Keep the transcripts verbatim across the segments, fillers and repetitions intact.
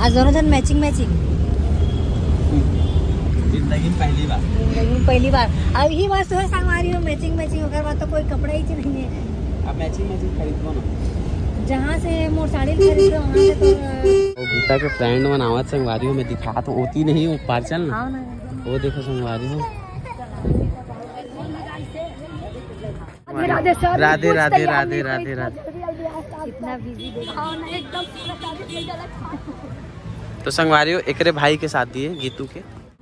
आज दोनों जन मैचिंग मैचिंग। जिंदगी में पहली बार। जिंदगी में पहली बार। अब ही बस तो है संगवारी हो, मैचिंग मैचिंग, ओकर बाद तो कोई कपड़ा ही नहीं है। अब मैचिंग मैचिंग खरीदबो ना। जहाँ से मोर साड़ी खरीदो वहाँ से तो। वो गीता के फ्रेंड मन आवत संगवारी हो, मैं दिखात हों, ओती नहीं, वो पार चल ना। हाँ ना। वो देखो संगवारी हो। राधे, राधे, राधे, राधे, राधे। इतना बिजी देखा। हाँ ना, एकदम पूरा तारीफ नहीं डाला। तो संगवारी हो, एकरे भाई के शादी है, गीतू के।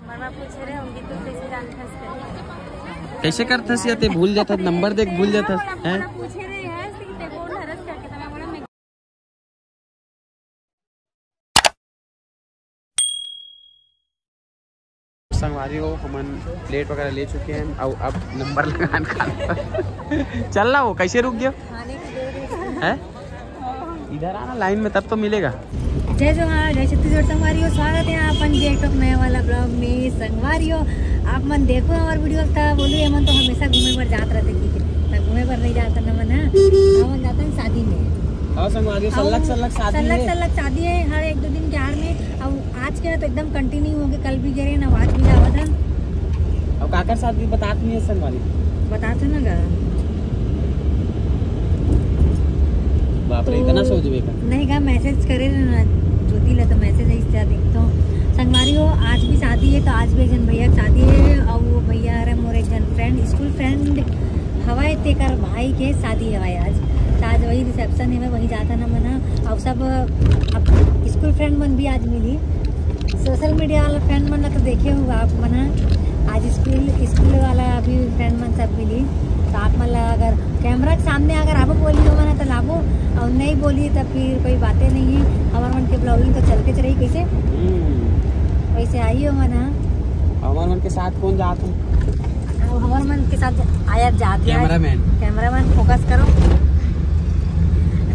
मरवा पूछे रहे, हम गीतू कैसे जानथस के? कैसे करथस या ते भूल जाथस, नंबर देख भूल जाथस, हैं? पूछे रहे हैं, ऐसे कि ते कौन हरस करके, तो मैं बोला, मैं संगवारी हो, हमन प्लेट वगैरह ले चुके हैं, अब, अब नंबर लगान खाना। चल रहा हो, कैसे रुक गया? खाने की देर है। हैं? इधर आना लाइन में, तब तो मिलेगा। जय जोहार, जय छत्तीसगढ़ संगवारी हो, स्वागत है आपन के एक ठो नया वाला ब्लॉग में। संगवारी हो, आप मन देखो हमार वीडियो, त बोलू, एमन तो हमेशा घूमे बर जात रहते, ठीक है, त घूमे बर नहीं जात ना मन, हाँ? हमन जाते हैं शादी में। हाँ संगवारी हो, सल्लक, अउ सल्लक शादी सल्लक, है। सल्लक शादी है, हर एक दो दिन के आड़ में। अब आज के तो एकदम कंटिन्यू हो गए, कल भी गए रहे ना, आज भी जावत है। अब काकर शादी बतात नहीं है संगवारी। बतात है ना गा। बाप रे, तो इतना सोचबे का? नहीं गा, मैसेज करे रहे ना ज्योति ला, तो मैसेज इस तरह देखता हूँ। संगवारी हो, आज भी शादी है, तो आज भी एक जन भैया के शादी है, और वो भैया हरे मोर एक जन फ्रेंड, स्कूल फ्रेंड हवाए, तेकर भाई के शादी हवाए आज। तो आज वही रिसेप्शन है, मैं वहीं जाता ना मना। और सब अब स्कूल फ्रेंड मन भी आज मिली, सोशल मीडिया वाला फ्रेंड मन ला तो देखे हुआ आप मन ह। आज स्कूल, स्कूल वाला अभी फ्रेंड मन सब मिली, तो आप मन ला अगर कैमरा के सामने अगर आबो बोली हो मन ह, तो लाबो, और नहीं बोली तो फिर कोई बातें नहीं है। हमार मन के ब्लॉगिंग तो चलते रही, कैसे हम्म। वैसे आई हो मन ह। हमार मन के साथ कौन जात है? अब हमार मन के साथ आया जात है। कैमरामैन। कैमरामैन फोकस करो।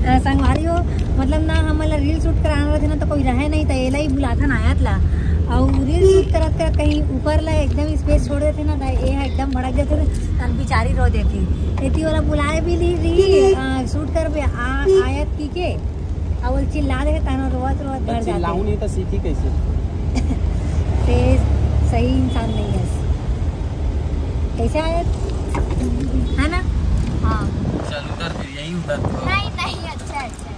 अ, संगवारी हो, मतलब ना, हमन ला रील शूट कराना रहथे ना, तो कोई रहे नहीं, तो एला ही बुलाथन आयत ला। और रील शूट करत करत कहीं ऊपर ला एकदम स्पेस छोड़ देथे ना, तो ये एकदम भड़क जाथे, तन बिचारी रो देथे। एती वाला बुलाए भी ली रही, अ, शूट करबे, आ, आयत की के, और वो चिल्ला देथे, तन रोवत रोवत तो घर जाथे। चिल्लाऊ नहीं तो सीखी कैसे? ते सही इंसान नहीं है। कैसे आयत? है ना? हाँ। चल उधर फिर, यहीं उधर तो। नहीं, नहीं, अच्छा, अच्छा।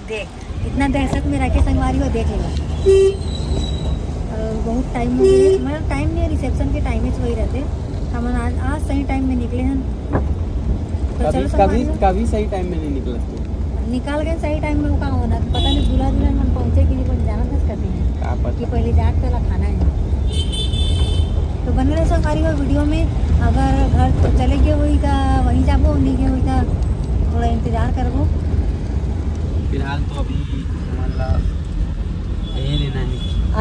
देख, इतना दहशत में रखे संगवारी हो, देख लेगा। अ, बहुत टाइम हो गया, मतलब टाइम नहीं है, रिसेप्शन के टाइम ही वही रहते। हमन आज, आज सही टाइम में निकले हैं। तो कभी, चलो कभी, संगवारी हो। कभी सही टाइम में नहीं निकलत तू। निकाल गए सही टाइम में, वो का होना, पता नहीं दूल्हा दुल्हन मन पहुँचे कि नहीं पहुँचे, जाना था कभी। का पता। कि पहले जाके पहला खाना है। तो बने रहो संगवारी हो वीडियो में। अगर घर चले गए हुई तो वहीं जाबो, नहीं गए हुई तो थोड़ा इंतजार करबो। फिलहाल तो अभी हमन ला ये लेना है।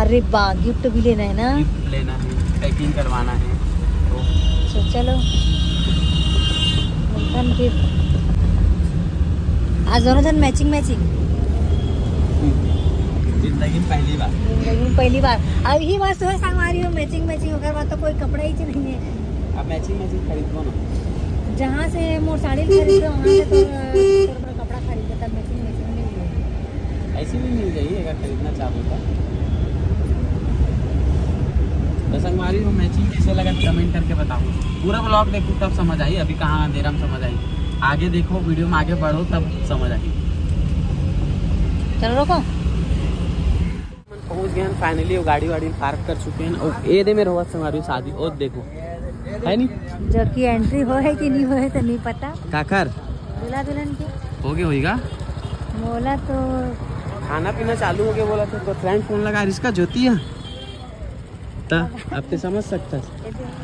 अरे बा, गिफ्ट भी लेना है ना? गिफ्ट लेना है, पैकिंग करवाना है। तो तो चलो, मिलथन फिर। आज दोनों जन मैचिंग मैचिंग। जिंदगी में पहली बार। जिंदगी में पहली बार। अब ही बस तो है संगवारी हो, मैचिंग मैचिंग, ओकर बाद तो कोई कपड़ा ही नहीं है। अब मैचिंग मैचिंग खरीदबो ना। जहाँ से मोर साड़ी खरीदो, वहाँ से तो, अ, कपड़ा खरीदो, तब मैचिंग मैचिंग मिल जाएगी। ऐसी भी मिल जाएगी अगर खरीदना चाहो तो। तो संगवारी हो, मैचिंग कैसे लगा कमेंट करके बताओ। पूरा ब्लॉग देखो तब समझ आई, अभी कहाँ अंधेरा में समझ आई। आगे देखो, वीडियो में आगे बढ़ो तब समझ आई। चलो रोको। पहुंच गए हैं फाइनली, वो गाड़ी वाड़ी पार्क कर चुके हैं। और ये दे मेरे होवत संगवारी शादी, और देखो है नहीं। जो कि एंट्री हो है कि नहीं हो है तो नहीं पता। काकर? दूल्हा दुल्हन के। हो गया होएगा। मोला तो खाना पीना चालू हो गया बोला था, तो फ्रेंड फोन लगा रिश्का ज्योति है। तो अब ते समझ सकता है।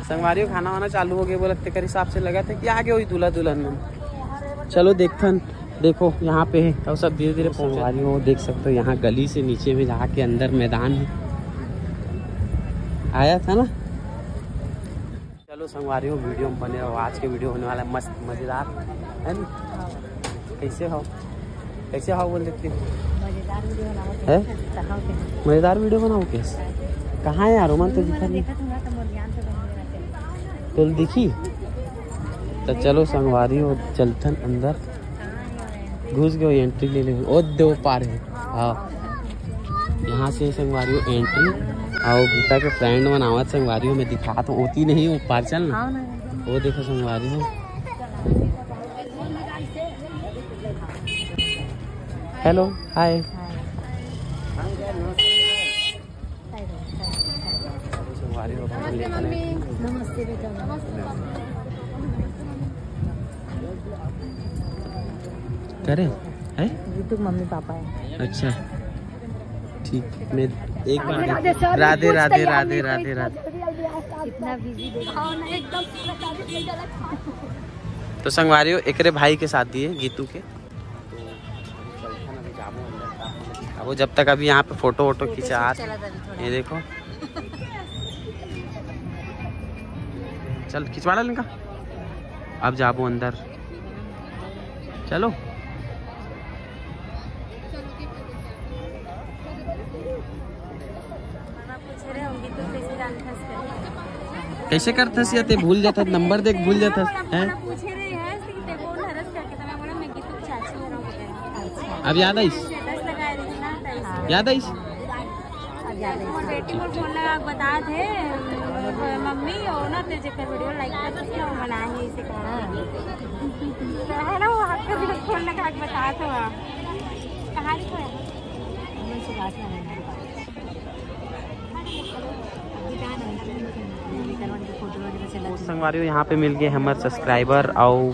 संगवारी हो खाना वाना चालू हो गया बोला, तेकर हिसाब से लगा था कि आगे हुई दूल्हा दुल्हन में। चलो देखथन, देखो यहाँ पे है और सब धीरे धीरे पहुँच रही हो। देख सकते हो यहाँ गली से नीचे में जाके अंदर मैदान है, आया था ना। चलो संगवारी हो, वीडियो में बने रहो, आज के वीडियो होने वाला है मस्त मज़ेदार, है ना? कैसे हो, कैसे हो बोल देती हो? मज़ेदार वीडियो बनाओ। हैं? कहाँ के? मज़ेदार वीडियो बनाओ के? कहाँ है यार, मन तो दिखा नहीं। देखा तुम तो मोर ज्ञान से बन गया। तो दिखी। तो चलो संगवारी हो, चलथन अंदर। घुस गए, एंट्री ले ले। ओ दो पार है। हाँ। यहाँ से संगवारी हो एंट्री। अउ गीता के फ्रेंड मन आवत संगवारी हो, मैं दिखात हों, ओती नहीं, वो पार चल ना। हाँ ना। वो देखो संगवारी हो। हेलो, हाय। संगवारी हो, नमस्ते मम्मी। नमस्ते बेटा। करे है? ये तो मम्मी पापा है। अच्छा, ठीक। मैं एक बार राधे, राधे, राधे, राधे, राधे। इतना बिजी देखो। तो संगवारी हो, एकरे भाई के शादी है गीतू के। अब वो जब तक अभी यहाँ पे फोटो वोटो खींचा, ये देखो। चल, खिंचवा ला इनका। अब जाबो अंदर। चलो। कैसे करथस या ते भूल जाथस, नंबर देख भूल जाथस, हैं? पूछे रहे हैं, इसलिए ते बोल हरस करके, तो मैं बोला, मैं गीतू की चाची हूँ। अब याद आइस? स्टेटस लगाए रही ना, तो इसलिए। याद आइस? अब याद आइस। बेटी को फोन लगा के बता थे, मम्मी, और ना ते जेकर वीडियो लाइक कर सकते हो, मना है इसे कहा। तो है ना, वो हाथ कर फोन लगा के बता थे वहाँ। कहाँ लिखा है? संगवारी हो, यहाँ पे मिल गए हमर सब्सक्राइबर अउ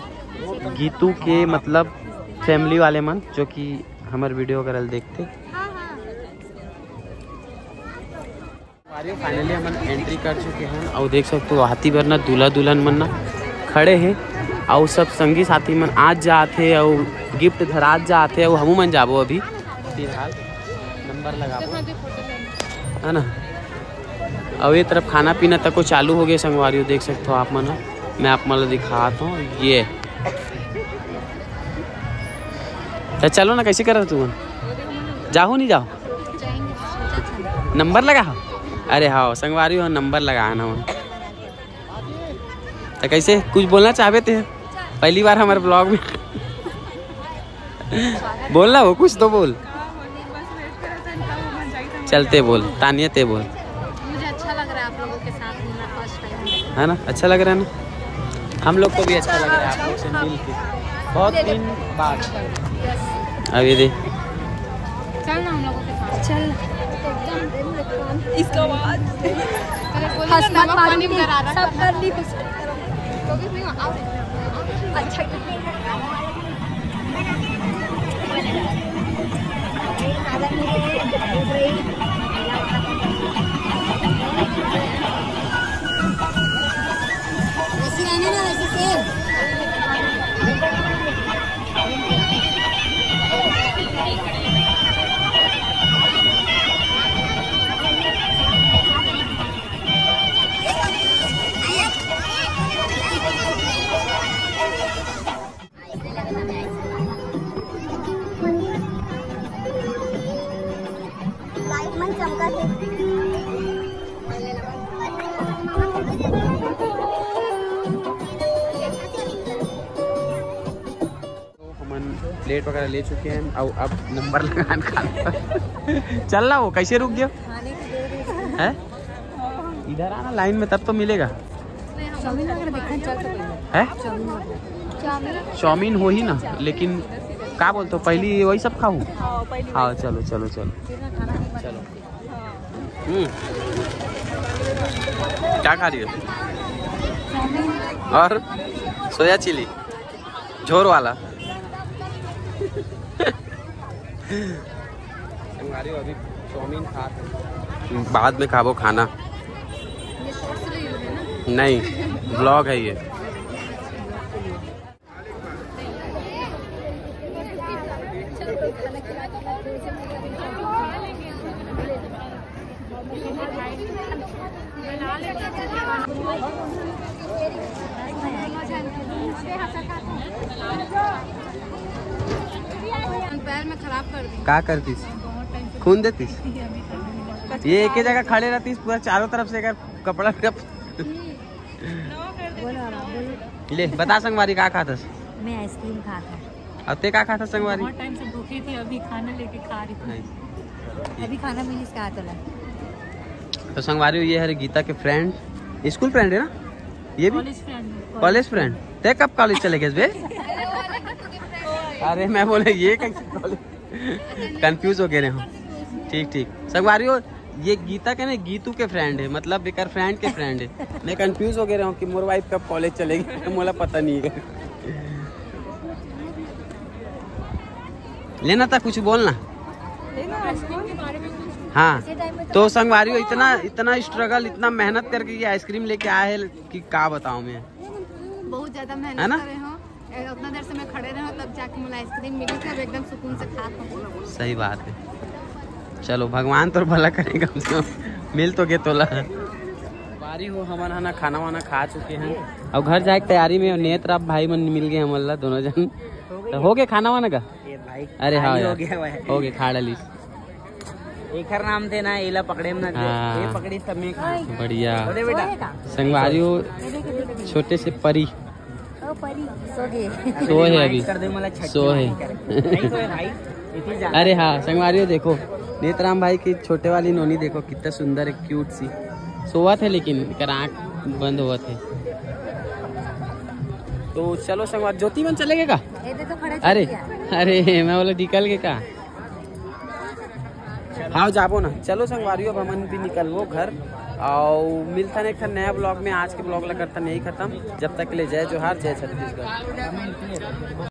गीतू के, मतलब, फैमिली वाले मन, जो कि हमर वीडियो वगैरह देखते। संगवारी हो, फाइनली हमन एंट्री कर चुके हैं अउ देख सकते हो, हाथी बर ना दूल्हा दुल्हन मन ना खड़े हैं अउ सब संगी साथी मन आज जात हे अउ गिफ्ट धरात जात हे अउ हमू मन जाबो अभी फिलहाल। नंबर लगाबो, है ना? अउ ये तरफ खाना पीना तको चालू हो गए संगवारी हो, देख सकते हो आप मन ह। मैं आप मन ल दिखात हूँ, ये तो चलो ना, कैसे कर तू मन? जाहू नहीं जाहू? नंबर लगा हो? अरे हाँ संगवारी हो, नंबर लगा ना हो। तो कैसे कुछ बोलना चाहबे ते? पहली बार हमारे ब्लॉग में। बोलना हो, कुछ तो बोल। चलते बोल, तानिया ते बोल। मुझे अच्छा लग रहा है आप लोगों के साथ मिलना, फर्स्ट टाइम। है ना, अच्छा लग रहा है ना? हम लोग को भी अच्छा लग रहा है आप लोग से मिल के, बहुत दिन बाद। अब ये दे। चल ना हम लोगों के साथ। चल। इसका आवाज। हंस मत मारूंगी, सब कर ली कुछ। अच्छा। वैसे रहने ना, वैसे सेम। तो हमन प्लेट वगैरह ले चुके हैं, अब अब नंबर लगान खाना। चल रहा हो, कैसे रुक गया है? इधर आना लाइन में, तब तो मिलेगा। चाउमीन वगैरह देखते हैं, चल सकते हैं। है? चाउमीन वगैरह। चाउमीन हो ही ना, लेकिन का बोलते हो, पहली वही सब खाऊं? हाँ, पहली हाँ, वही। चलो चलो चलो। फिर ना खाना नहीं बना। चलो। हम्म। क्या खा रही हो? चाउमीन। और सोया चिली झोर वाला। संगवारी हो, अभी चाउमीन खा, बाद में खाबो खाना। ये शॉर्ट्स रील है ना? नहीं, ब्लॉग है ये। पैर में खराब कर दी। का करतीस? खून देतीस? ये एक ही जगह खड़े रहतीस, पूरा चारों तरफ से अगर कपड़ा टप। बोलो, बोलो। ले, बता संगवारी, का खाथस? मैं आइसक्रीम खात हूँ। अब ते का खाथस संगवारी? बहुत टाइम से भूखी थी, अभी खाना लेके खा रही हूँ। नहीं। अभी खाना मिलिस का तोला? तो संगवारी हो, ये हरे गीता के फ्रेंड, स्कूल फ्रेंड है ना? ये भी कॉलेज फ्रेंड। College friend. ते कब कॉलेज चले गए बे? अरे, मैं बोले ये कैसे कॉलेज? कंफ्यूज हो गए रहे हो। ठीक ठीक। संगवारी हो, ये गीता के ना, गीतू के फ्रेंड है, मतलब एकर फ्रेंड के फ्रेंड है। मैं कंफ्यूज हो गए रहे हूँ कि मोर वाइफ कब कॉलेज चलेगी, मोला पता नहीं है। लेना था कुछ बोलना। हाँ, तो संगवारी हो, इतना इतना स्ट्रगल, इतना मेहनत करके ये आइसक्रीम लेके आए हैं कि का बताऊँ मैं। बहुत ज्यादा मेहनत है ना? करे हो। ए, उतना देर से मैं खड़े रहे हूँ, तब जाके मुझे आइसक्रीम मिली थी। अब एकदम सुकून से खा पाऊँ। सही बात है। चलो, भगवान तो भला करे, कम से कम मिल तो के तोला। बारी हो, हमन ह ना खाना वाना खा चुके हैं और घर जाए के तैयारी में। नेत्र आप भाई मन मिल गए हमन ला, दोनों जन। तो हो गए खाना वाना का? ये भाई अरे हाँ खाली हो यार, गया हुआ है। हो गए, खा डाली। एकर नाम थे ना, एला पकड़े में ना दे। हाँ। ये पकड़ी सब में खा। बढ़िया। अरे बेटा। संगवारी हो, छोटे से परी। ओ परी, सो गए। सो है अभी। कर दे, मला छट्टी सो है। नहीं सो है भाई। इतनी ज्यादा। अरे हाँ, संगवारी हो, देखो, नेतराम भाई की छोटे वाली नोनी देखो, कितना सुंदर है, क्यूट सी। सोवत है, लेकिन एकर आँख बंद होवत है। तो चलो संगवार, ज्योति मन चले गए का? ये दे तो खड़े अरे, चल गया। अरे, मैं बोला निकल गए का? हाँ, जाबो ना। चलो संगवारी हो, अब हमन भी निकलबो घर। और मिलता नहीं एक ठन नया ब्लॉग में। आज के ब्लॉग ला करता नहीं खत्म। जब तक के लिए जय जोहार, जय छत्तीसगढ़।